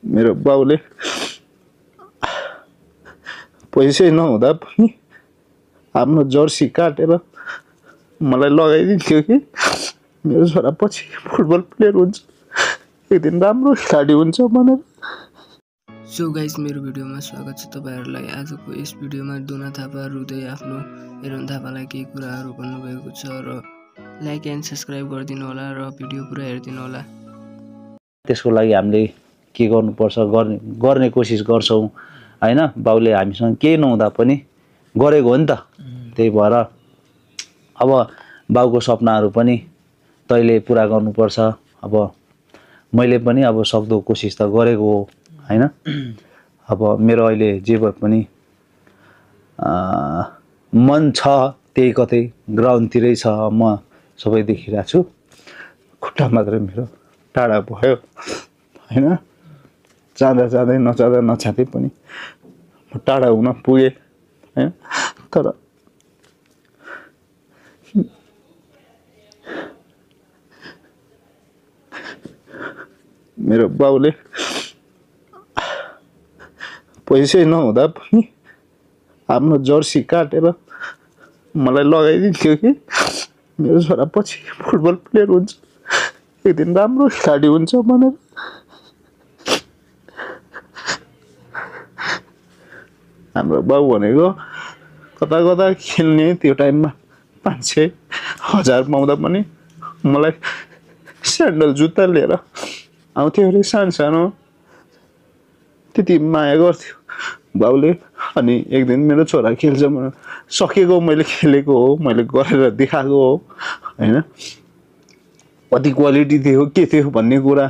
मेरो बाउले पैसै नहुँदा पनि आफ्नो जर्सी काटेर मलाई लगाइदिन्थ्यो कि मेरो छोरा पछि फुटबल प्लेयर हुन्छ, एक दिन राम्रो खेलाडी हुन्छ भनेर। सो गाइस, मेरो भिडियोमा स्वागत छ तपाईहरुलाई। आजको यस भिडियोमा दुना थापा रुँदै आफ्नो हेरोन थापालाई केही कुराहरू भन्नुभएको छ र लाइक एन्ड सब्स्क्राइब गरिदिनु होला र भिडियो पुरा हेरिदिनु होला। त्यसको लागि हामीले के गर्नुपर्छ गर्ने कोसिस गर्छौं हैन। बाउले हामीसँग केही नहुँदा पनि गरेको हो नि त, त्यही भएर अब बाउको सपनाहरू पनि तैले पुरा गर्नुपर्छ। अब मैले पनि अब सक्दो कोसिस त गरेको हो हैन। अब मेरो अहिले जे भए पनि मन छ त्यही कतै ग्राउन्डतिरै छ, म सबै देखिरहेको छु। खुट्टा मात्रै मेरो टाढा भयो हैन। जाँदा जाँदै नचाँदा नचाँदै पनि म टाढा हुन पुगे हैन। तर मेरो बाउले पैसै नहुँदा पनि आफ्नो जर्सी काटेर मलाई लगाइदिन्थ्यो कि मेरो छोरा पछि फुटबल प्लेयर हुन्छ, एक दिन राम्रो खेलाडी हुन्छ भनेर। हाम्रो बाउ भनेको कता कता खेल्ने, त्यो टाइममा 500,000 पाउँदा पनि मलाई स्यान्डल जुत्ता लिएर आउँथ्यो अरे सानो त्यति माया गर्थ्यो बाउले। अनि एक दिन मेरो छोरा खेल्छ भने सकेको मैले खेलेको हो, मैले गरेर देखाएको हो हैन। कति क्वालिटी थियो के थियो भन्ने कुरा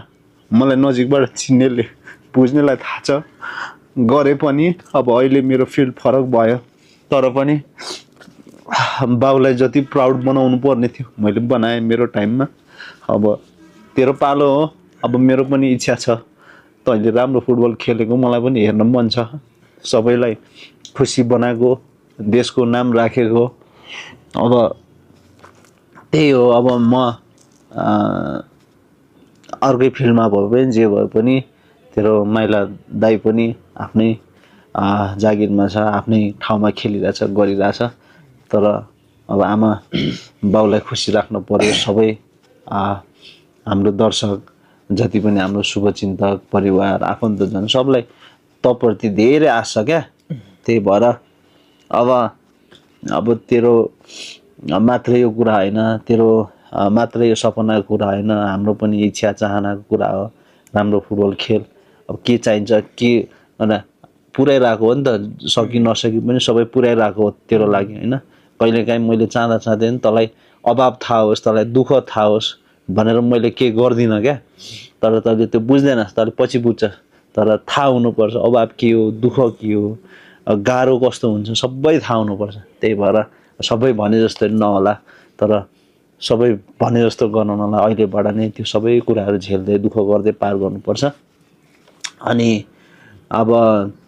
मलाई नजिकबाट चिन्नेले बुझ्नेलाई थाहा छ। गरे पनि अब अहिले मेरो फिल्ड फरक भयो, तर पनि बाउलाई जति प्राउड बनाउनु पर्ने थियो मैले बनाएँ मेरो टाइममा। अब तेरो पालो हो, अब मेरो पनि इच्छा छ तैले राम्रो फुटबल खेलेको मलाई पनि हेर्न मन छ। सबैलाई खुसी बनाएको, देशको नाम राखेको। अब त्यही हो। अब म अर्कै फिल्डमा भए पनि जे भए पनि तेरो माइला दाइ पनि आफ्नै जागिरमा छ, आफ्नै ठाउँमा खेलिरहेछ, गरिरहेछ। तर अब आमा बाउलाई खुसी राख्नु पर्यो। सबै हाम्रो दर्शक जति पनि हाम्रो शुभचिन्तक परिवार आफन्तजन सबलाई तप्रति धेरै आश छ क्या। त्यही भएर अब तेरो मात्रै यो कुरा हैन, तेरो मात्रै यो सपनाको कुरा हैन, हाम्रो पनि इच्छा चाहनाको कुरा हो। राम्रो फुटबल खेल। अब के चाहिन्छ के हैन पुर्याइरहेको हो नि त, सकि नसकि पनि सबै पुर्याइरहेको हो तेरो लागि हैन। कहिलेकाहीँ मैले चाहँदै नि तँलाई अभाव थाहा होस्, तँलाई दुःख थाहा होस् भनेर मैले के गर्दिनँ क्या। तर तैले त्यो बुझ्दैनस्, तैले पछि बुझ्छस्। तर थाहा हुनुपर्छ अभाव के हो, दुःख के हो, गाह्रो कस्तो हुन्छ सबै थाहा हुनुपर्छ। त्यही भएर सबै भने जस्तो नहोला, तर सबै भने जस्तो गर्नु नहोला। अहिलेबाट नै त्यो सबै कुराहरू झेल्दै दुःख गर्दै पार गर्नुपर्छ। अनि अब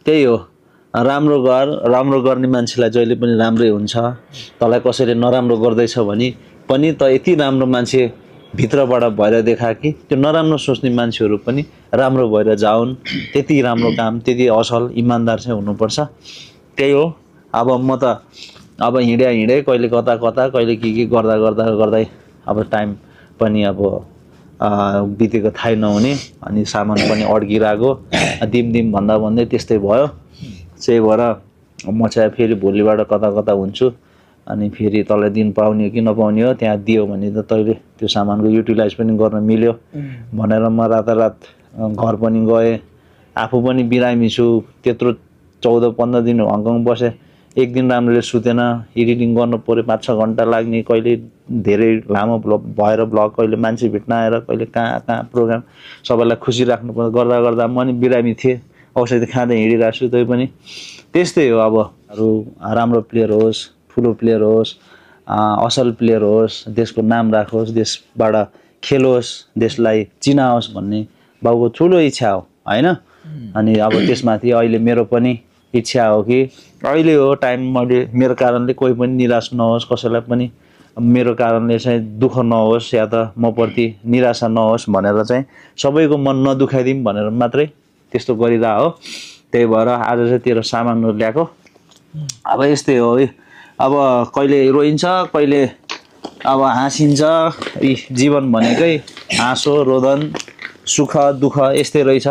त्यही हो, राम्रो गर। राम्रो गर्ने मान्छेलाई जहिले पनि राम्रै हुन्छ। तँलाई कसैले नराम्रो गर्दैछ भने पनि त यति राम्रो मान्छे भित्रबाट भएर देखा कि त्यो नराम्रो सोच्ने मान्छेहरू पनि राम्रो भएर जाउन्। त्यति राम्रो काम, त्यति असल इमानदार चाहिँ हुनुपर्छ। त्यही हो। अब म त अब हिँडे कहिले कता कहिले के गर्दै अब टाइम पनि अब बितेको थाहै नहुने। अनि सामान पनि अड्किरहेको, दिम भन्दै त्यस्तै भयो। त्यही भएर म चाहिँ फेरि भोलिबाट कता हुन्छु। अनि फेरि तँलाई दिन पाउने हो कि नपाउने हो, त्यहाँ दियो भने त तैले त्यो सामानको युटिलाइज पनि गर्न मिल्यो भनेर म रातारात घर पनि गएँ। आफू पनि बिरामी छु। त्यत्रो 14-15 दिन हङकङ बसेँ, एक दिन राम्ररी सुतेन। एडिटिङ गर्नु पर्यो, 5-6 घन्टा लाग्ने, कहिले धेरै लामो भएर भ्लग, कहिले मान्छे भेट्न आएर, कहिले कहाँ प्रोग्राम, सबैलाई खुसी राख्नु पर्यो। गर्दा म नि बिरामी थिएँ, औषधि खाँदै हिँडिरहेको छु। त्यही पनि त्यस्तै हो। अब राम्रो प्लेयर होस्, ठुलो प्लेयर होस्, असल प्लेयर होस्, देशको नाम राखोस्, देशबाट खेलोस्, देशलाई चिनाओस् भन्ने बाउको ठुलो इच्छा हो हैन। अनि अब त्यसमाथि अहिले मेरो पनि इच्छा हो कि अहिले हो टाइम, मैले मेरो कारणले कोही पनि निराश नहोस्, कसैलाई पनि मेरो कारणले चाहिँ दुःख नहोस् या त म प्रति निराशा नहोस् भनेर चाहिँ सबैको मन नदुखाइदिउँ भनेर मात्रै त्यस्तो गरिरह हो। त्यही भएर आज चाहिँ तेरो सामानहरू ल्याएको। अब यस्तै हो है, अब कहिले रोइन्छ कहिले अब हाँसिन्छ। जीवन भनेकै हाँसो रोदन सुख दुःख यस्तै रहेछ।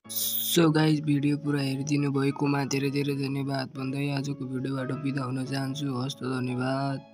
सो गाइज भिडियो पुरा हेरिदिनु भएकोमा धेरै धेरै धन्यवाद भन्दै आजको भिडियोबाट बिदा हुन चाहन्छु। हस्त धन्यवाद।